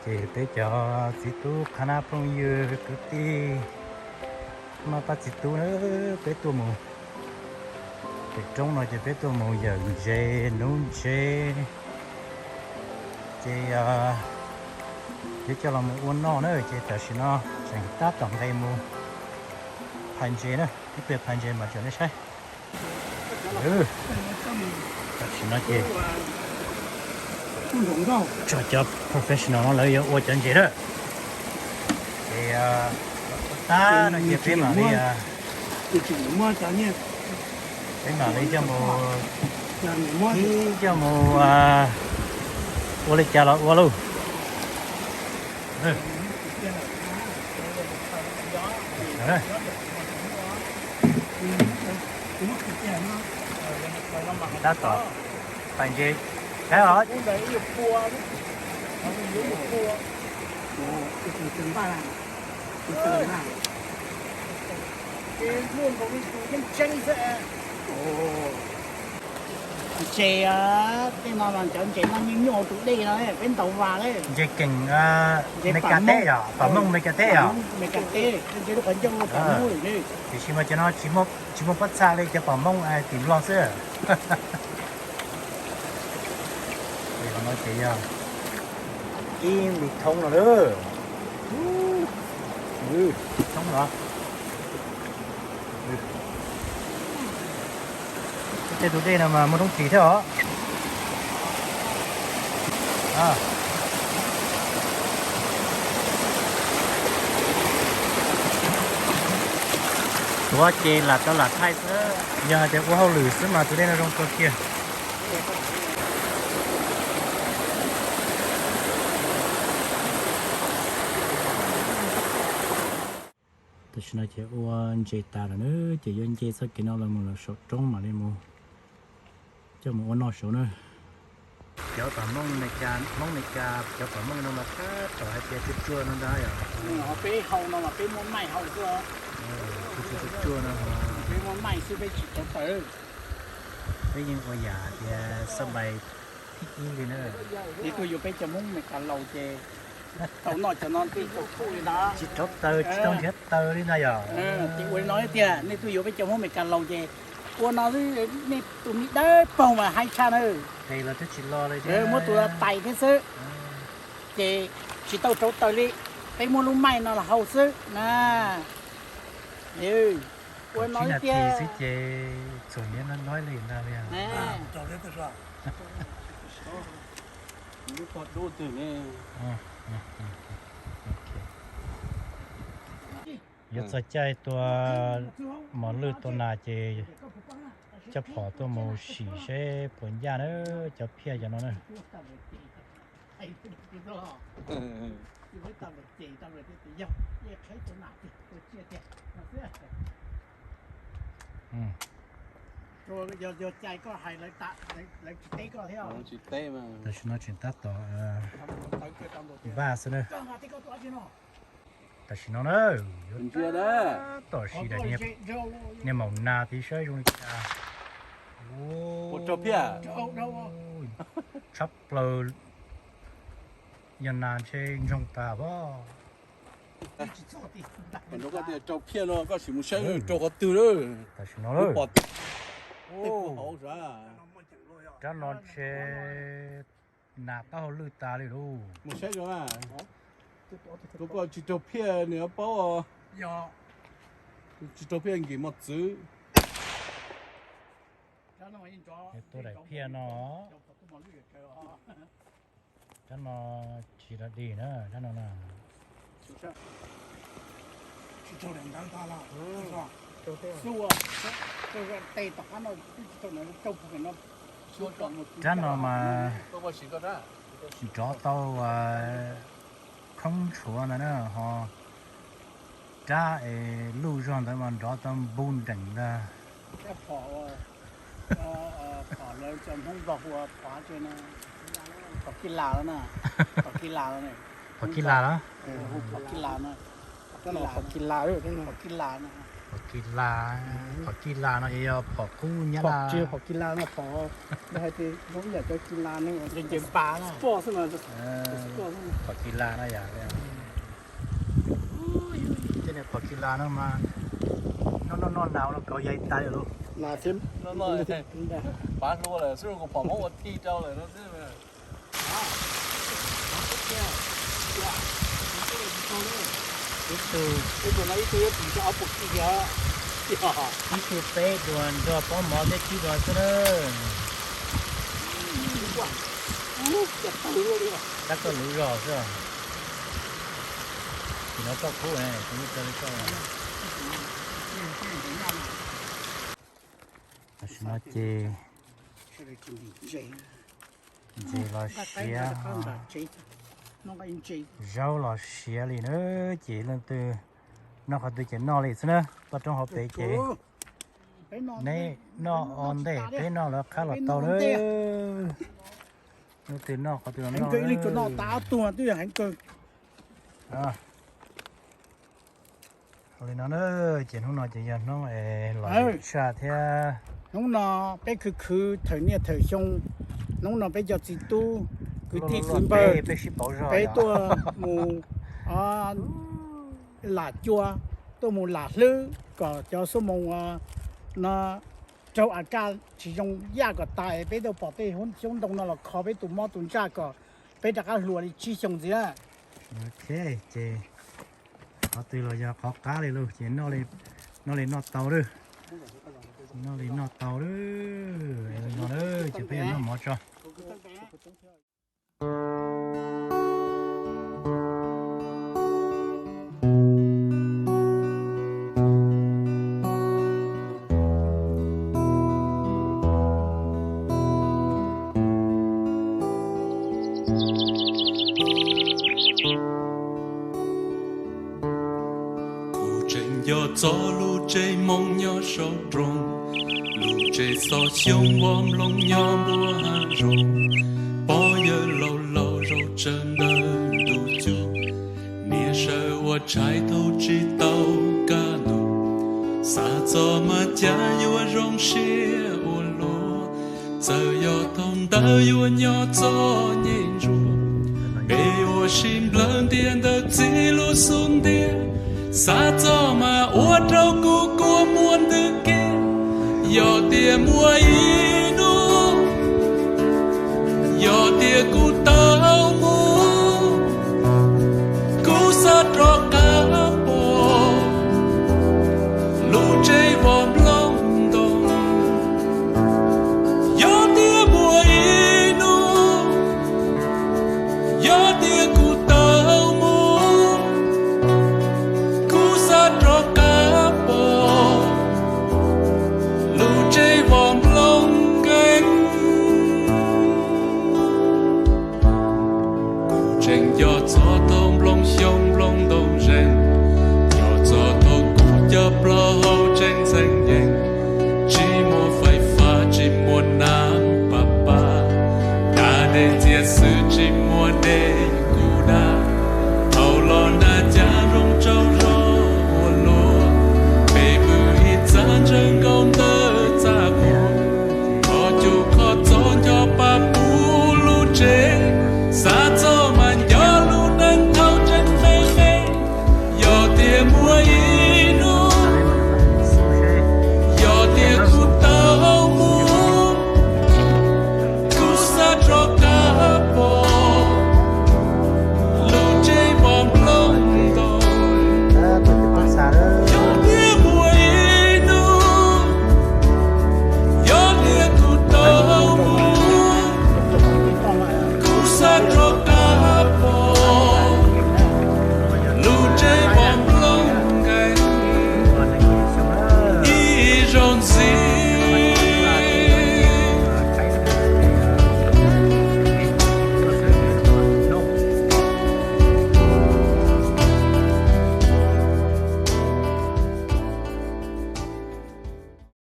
Ces peb cov txiv tub qhab nab phooj ywg kwv tij, maj pab txiv tub na, peb tuaj mus pem roob no ces peb tuaj mus yawm ntses nuv ntses, ces yuav coj los mus ua noj na. Ces tam sim no tseem tab tom nqes mus phais ntses na, ib pliag phais ntses mam tsom nej saib. Tam sim no ces tso cov professional no lawv yuav ua cov ntses lawm. Ces ua tag no ces peb mam li, peb mam li coj mus, coj mus ua li cas los ua lauj. Tab tom phais ntses saib os. Ntses, tej no mas cov ntses no nyuaj nyuaj tus dej no peb ntaus vas lawm. Ntses keem Meskas teb yom, pam mooj Meskas teb yom. Meskas teb, ntses lub qhov ncauj no pam mooj li. Tiam sis mas cov no tsis muaj pob txha li cov pam mooj tim Nplog xwb. Ces qhov no ces yog ib lub thoob no lawm. Thoob no. Tej tus dej no mas muaj roob ris thiab os. Tuav ces lam tau lam thaij xwb, yog hais tias ua hauj lwm xwb mas tus dej no zoo kawg kiag. Tam sim no ces ua ntses tas lawm na, ces yuav nce txoj kev no los mus lawm saum roob mam li mus coj mus ua noj saud na. Cov pam mooj Meskas, Hmoob Meskas, cov pam mooj no mas tab tom hais tias tsuag tsuag no ntag yom. Peb hau no mas peb muab maij hau xwb. Tsuag tsuag no, peb muab maij xwb peb tsis rauv taws. Peb yeej ua yam hais tias xab npais thib ib li na. Nej tuaj yuav peb cov Hmoob Meskas laus ces tau noj cov no tej tau kub li ntag. Tsis rauv taws, tsis tau nrhiav taws li ntag yom. Ces ua li no tiag, nej tuaj yuav peb cov Hmoob Meskas laus ces ua no xwb, nej tus me dawb paug mas haib tshaj na. Muab tus tais thiab xwb, ces tsis tau rauv taws li, peb muab lub maij no los hau xwb na. Ua no tiag xwb ces txhuam niam no noj li ntag li. Yuav txog caij tua mos lwj tua nas ces coj phom tuaj mus sim seb puas ncaj na, cov phiaj cov no na. Tam sim no tseem tab tom npaj xwb na. Tam sim no na, yuav tab tom sim daim niag maum nas tid saib zoo li cas. Tshab plaws, yog nas ntshe ntsoog tas pob. Rau phiaj no koj sim mus saib rau qhov twg lawm. Tam sim no lawm. Rab no ntshe nas taub hau lwj tas li lauj. Mus saib zoo na. Tus koj tsis raug phiaj nws paub. Tsis raug phiaj nkim mos txwv. Tua daim phiaj no. Rab no tsis raug dig na, rab no na. Rab no mas nrov tau khoob ntshuav ntawd na, ho rab es luj zog ntawd mas nrov tau npu nreem ntag. Phom Nplog hu ua phom, phom kib las, phom kib las, phom kib las, phom kib las, phom kib las na. Phom kis las, phom kis las no yog phom qub nyab laj. Tsis yog phom kis las no, phom, hais tias zoo ib yam cov kis las no, sport xwb no. Phom kis las no yom. Tej niag phom kis las no mas noj noj noj nas ua kauv yaig tas lawm lauj. Pav hlua lawm xwb, kuv phom muab ua tij rau lawm no xwb. Ib tug, ib tug peb dua nrog pob mov thiab tsib dua xwb na. Tab koj luv zog xwb. Tim no koj kub, kuv yeej tau li koj. Tam sim no ces ntses los siav, zaub los siav li na, ces leej twg noj qhov twg ces noj li xwb na. Toj roob hauv pes ces neb noj ua ntej, peb noj lawv qab los tau na. Leej twg noj qhov twg los noj. Li no na, ces hnub no ces yog hnub es los tshaj thiab. Hnub no peb khwv khwv thawm niaj thawm xyoo, hnub no peb cov txiv tub kwv tij kwv npawg, peb tuaj mus lam cua, tuaj mus lam hlwb kom cov xuab moos no raug a kaj tsis zoo yaj kom tas, peb tuaj pom tej xyoob ntoo no los kho peb tus mob tus ntsaj kom peb rov qab hluas li tsib xyoo ntxiv. Ok, ces qhov twg los yog qhov qab li lauj, ces noj li noj tau lawm. Noj li noj tau lawm, no lawm ces peb yuav noj mov tso. Kuv tseem nco txog lub tsev Hmoob nyob saum nroog, lub tsev xov xyoob vov nplooj nyob npuab hav zoov, pog yawg laus laus zaum tsawv ntawm ntuj cub, niam sawv ua tshais thaum tsis tau kaj ntug, xav txog mas cas yuav zoo siab ua luaj, txawm yog thaum ntawd yuav nyob txom nyem ntsuav, peb ua si nplawg ntias ntawm txiv lub xub ntiag, xav txog mas ua rau kuv kua muag ntws kiag, yog tias muaj ib hnub, yog tias kuv